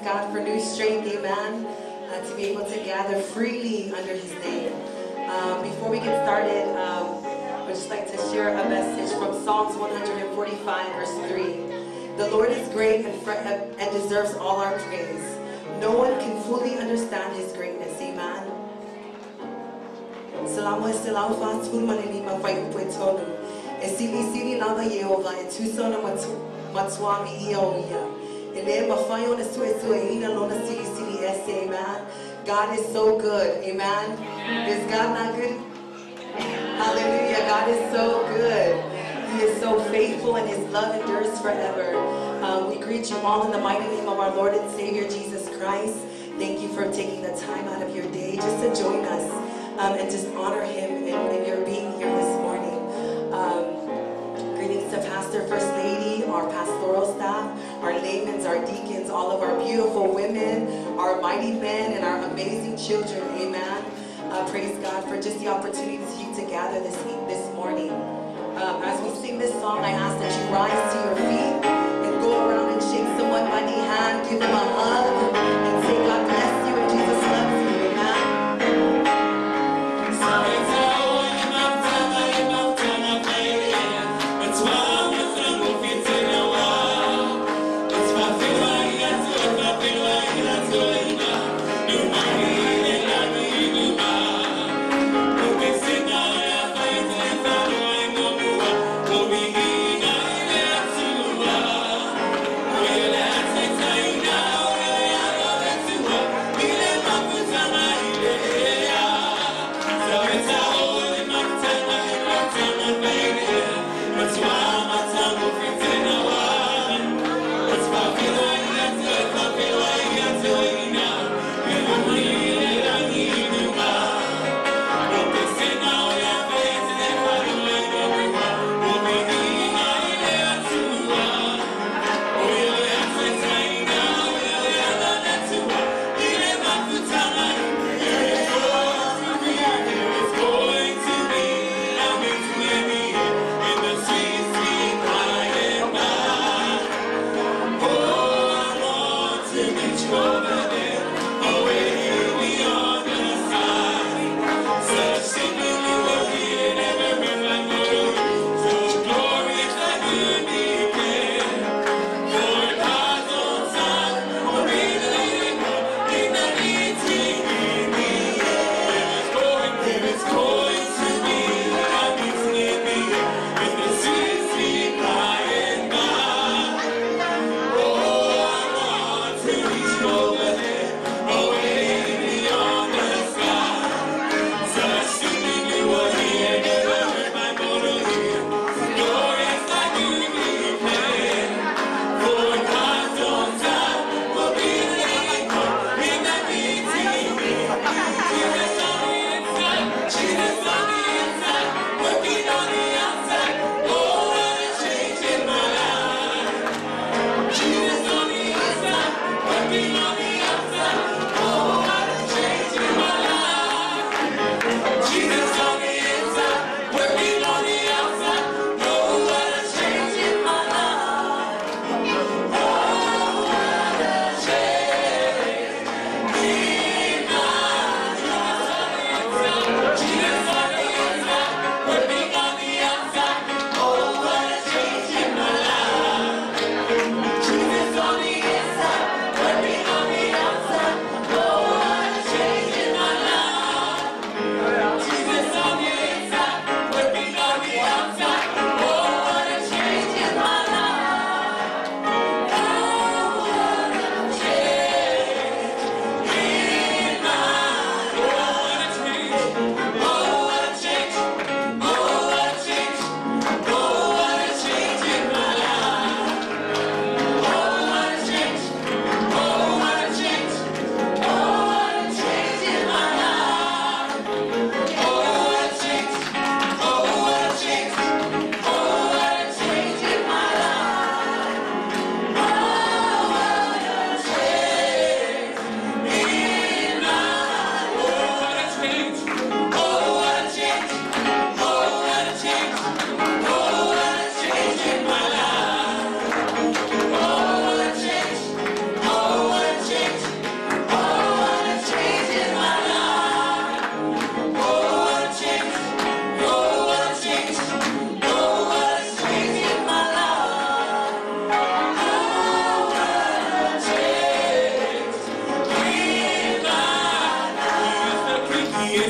Praise God for new strength, amen, to be able to gather freely under his name. Before we get started, I'd just like to share a message from Psalms 145, verse 3. The Lord is great and deserves all our praise. No one can fully understand his greatness, amen. Salamo e selau whātūru ma le lima whai upu e tolu. E sili sili lava Iehova e tusa ona matuami ia o ia. E le mawhai ona sue sue ina lona sili sili ese, amen. God is so good, amen. Is God not good? Hallelujah, God is so good. He is so faithful and his love endures forever. We greet you all in the mighty name of our Lord and Savior, Jesus Christ. Thank you for taking the time out of your day just to join us and just honor him in your being here this morning. Greetings to Pastor, First Lady, our pastoral staff, our laymen, our deacons, all of our beautiful women, our mighty men, and our amazing children. Amen. Praise God for just the opportunity to gather this morning. As we sing this song, I ask that you rise to your feet and go around and shake someone by the hand, give them a hug, and say, God bless you and Jesus loves you. Amen. Yeah.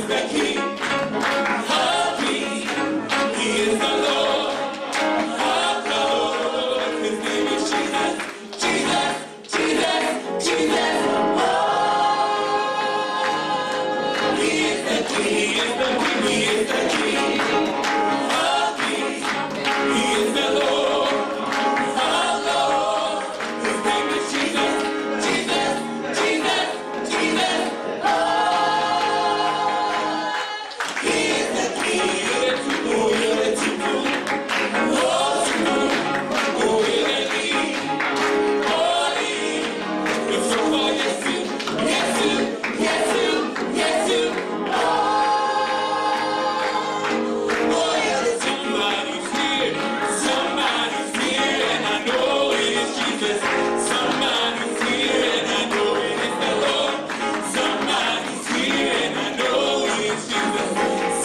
is the King of kings. He is the Lord of lords. His name is Jesus, Jesus, Jesus, Jesus. Oh, He is the King. He is the King. He is the King of kings. He is the Lord of lords. His name is Jesus, Jesus, Jesus, Jesus. Oh, He is the King. Oh, Somebody's here, somebody's here, and I know it is Jesus. Somebody's here, and I know it is the Lord. Somebody's here, and I know it is Jesus.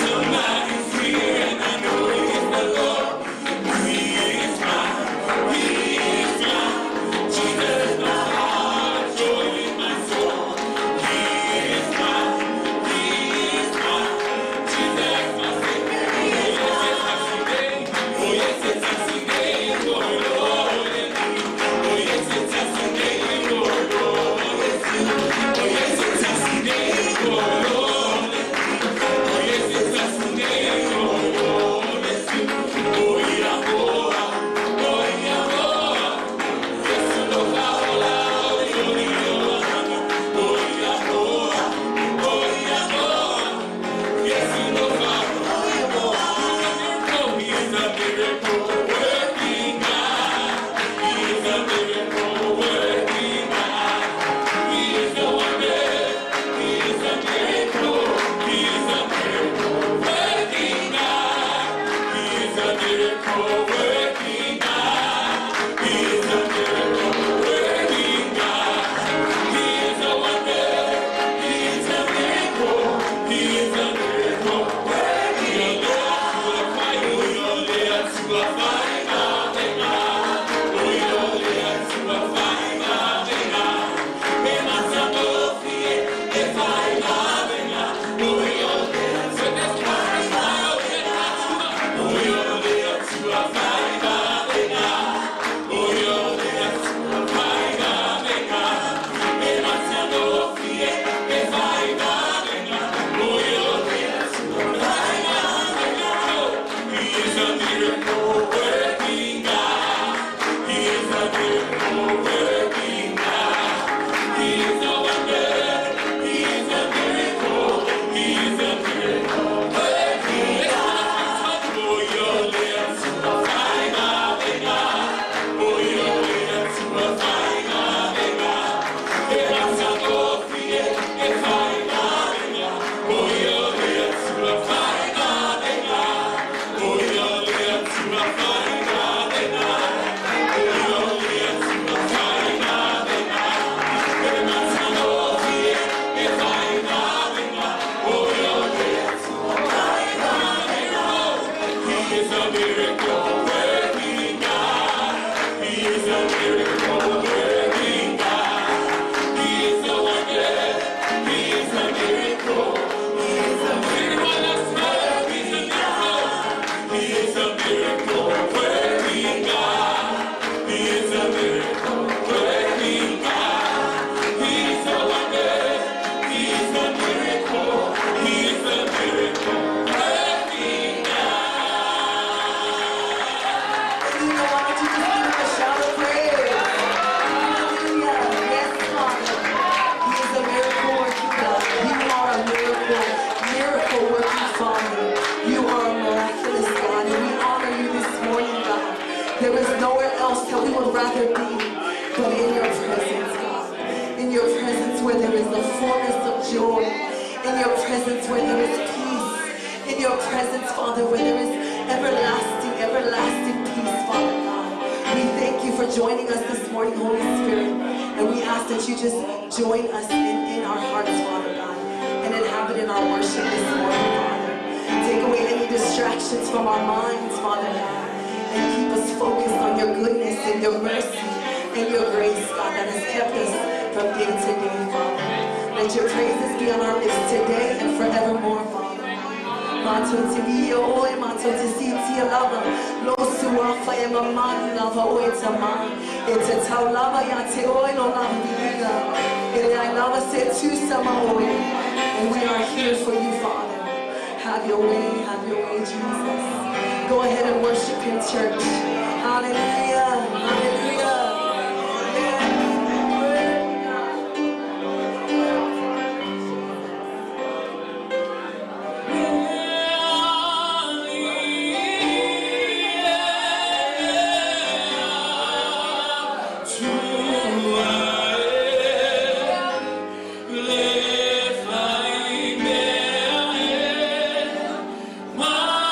Somebody's here, and I know it is the Lord. He is mine, He is mine. Jesus is my heart, joy in my soul. He is mine, He is mine. Jesus, my Savior. Oh yes, it's a day, oh Lord. Oh yes, it's a day, oh Lord. Oh yes, it's a day, oh Lord. Oh yes, it's a day, oh Lord. Oh yeah, oh, oh yeah, oh. Yes, oh, oh yeah, oh, oh yeah, oh. Yes, oh, He is a miracle working God. He is a miracle working God. He is a wonder. He is a miracle. He is a miracle working God. He is a miracle working God. He is a miracle working God. He is a wonder. He is a miracle. He is a miracle working God. He is a miracle working God. He is a miracle working God. He is a wonder. He is a miracle. He is a miracle working God. Oh, your lips are fire, Oh, your lips are fire, Oh, your lips are fire, Oh, your lips are fire, He is a miracle working God. He is a miracle working God. He is a wonder. He is a miracle. He is a miracle. He's a miracle. He is a miracle working God. He is a miracle working God. He is a wonder. He is a miracle. He is a miracle working God. Hallelujah. Why don't you just give him a shout of praise? Hallelujah. Yes, Father. He is a miracle working God. You are a miracle, miracle working Father. You are a miraculous God, and we honor you this morning, God. There is nowhere else that we would rather be but in your presence, God. In your presence where there is the fullness of joy. In your presence where there is peace. In your presence, Father, where there is everlasting, everlasting peace, Father God. We thank you for joining us this morning, Holy Spirit. And we ask that you just join us in our hearts, Father God, and inhabit in our worship this morning, Father. Take away any distractions from our minds, Father God, and keep us focused on your goodness and your mercy and your grace, God, that has kept us from day to day, Father. Let your praises be on our lips today and forevermore, Father. Matou te viia oe, matou te siitia lava, lou suafa e mamalu lava oe Tamā, e tatau lava ia te oe lo lava viiga, e leai lava se tusa ma oe, and we are here for you, Father. Have your way, have your way, Jesus. Go ahead and worship him, church. Hallelujah, hallelujah. Yeah. My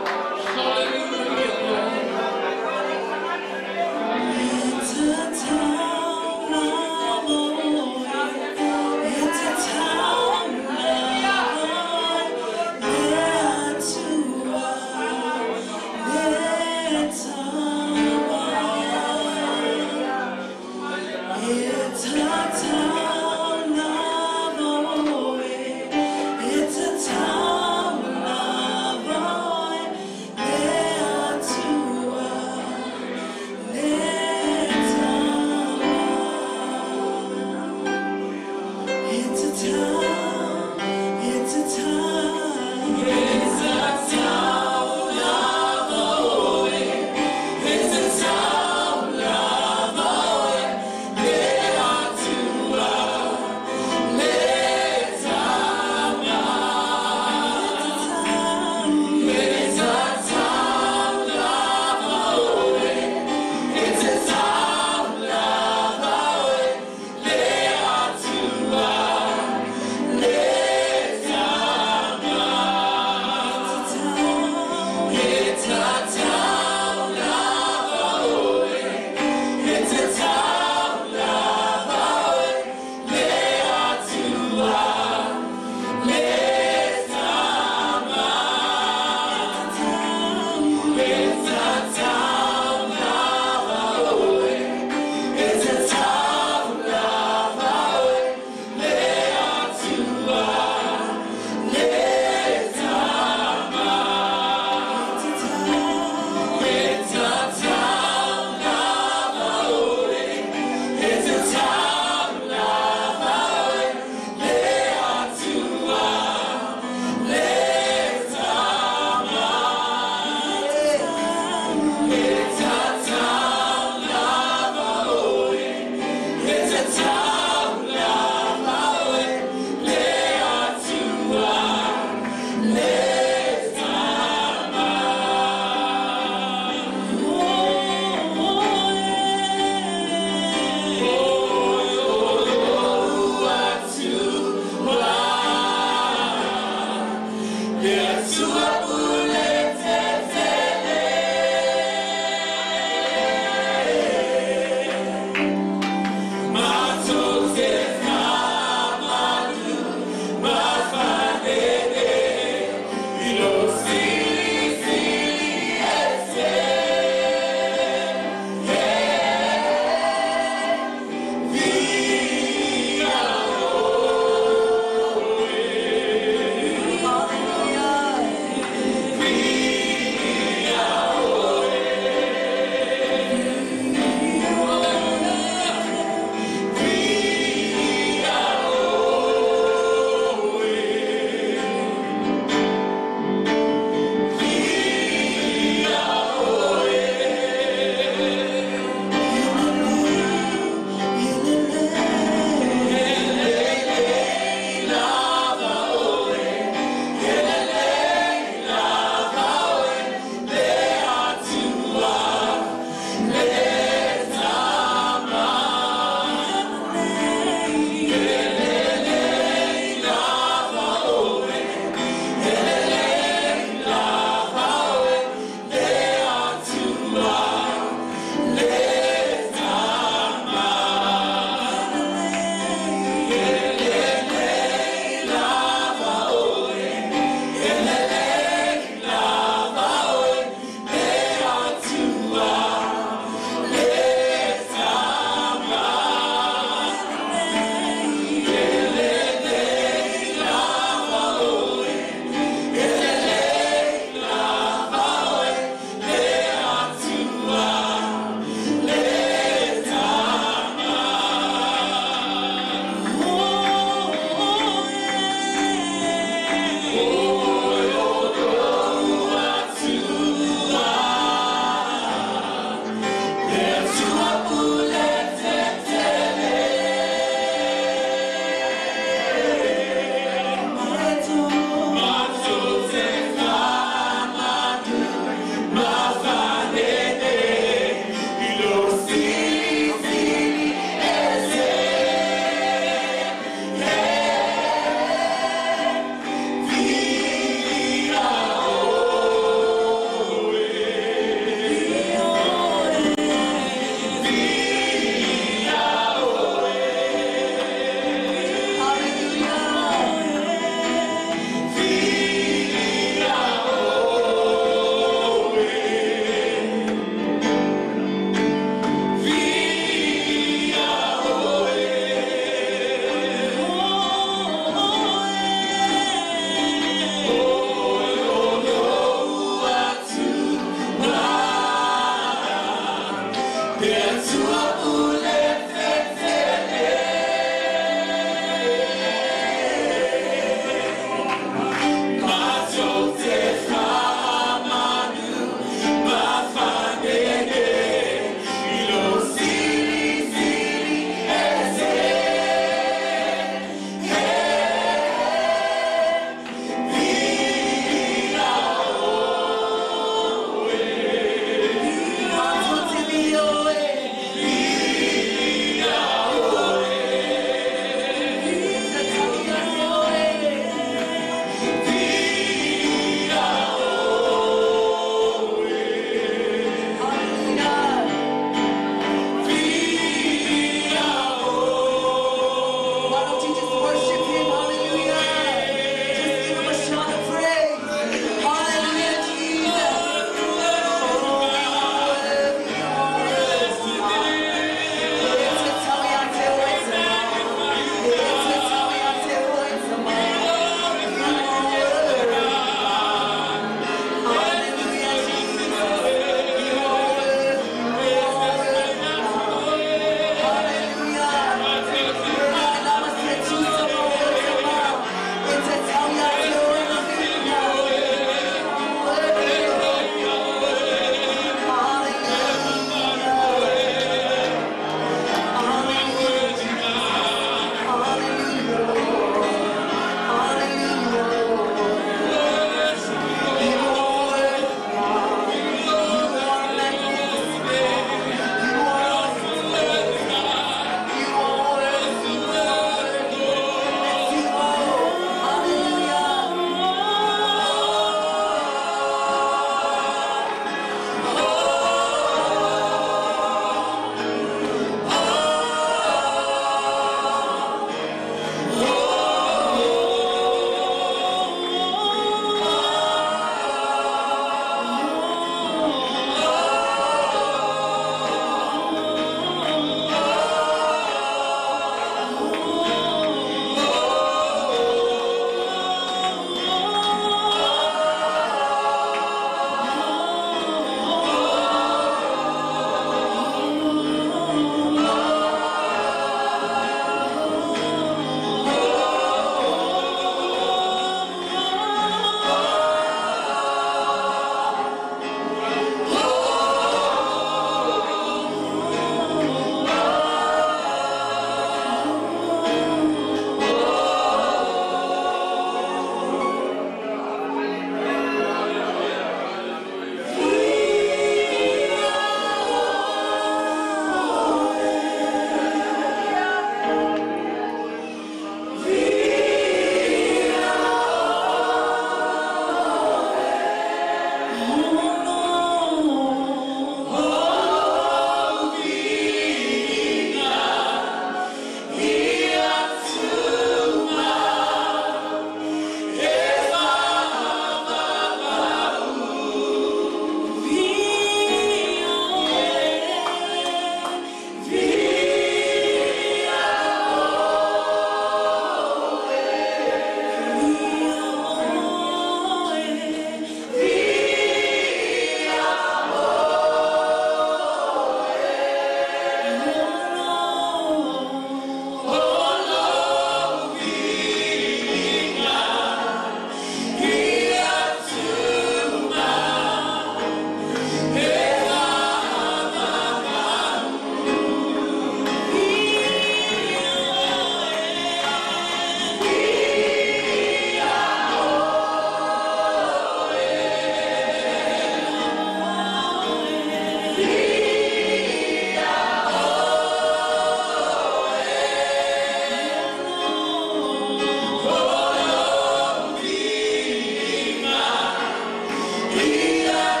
Ia.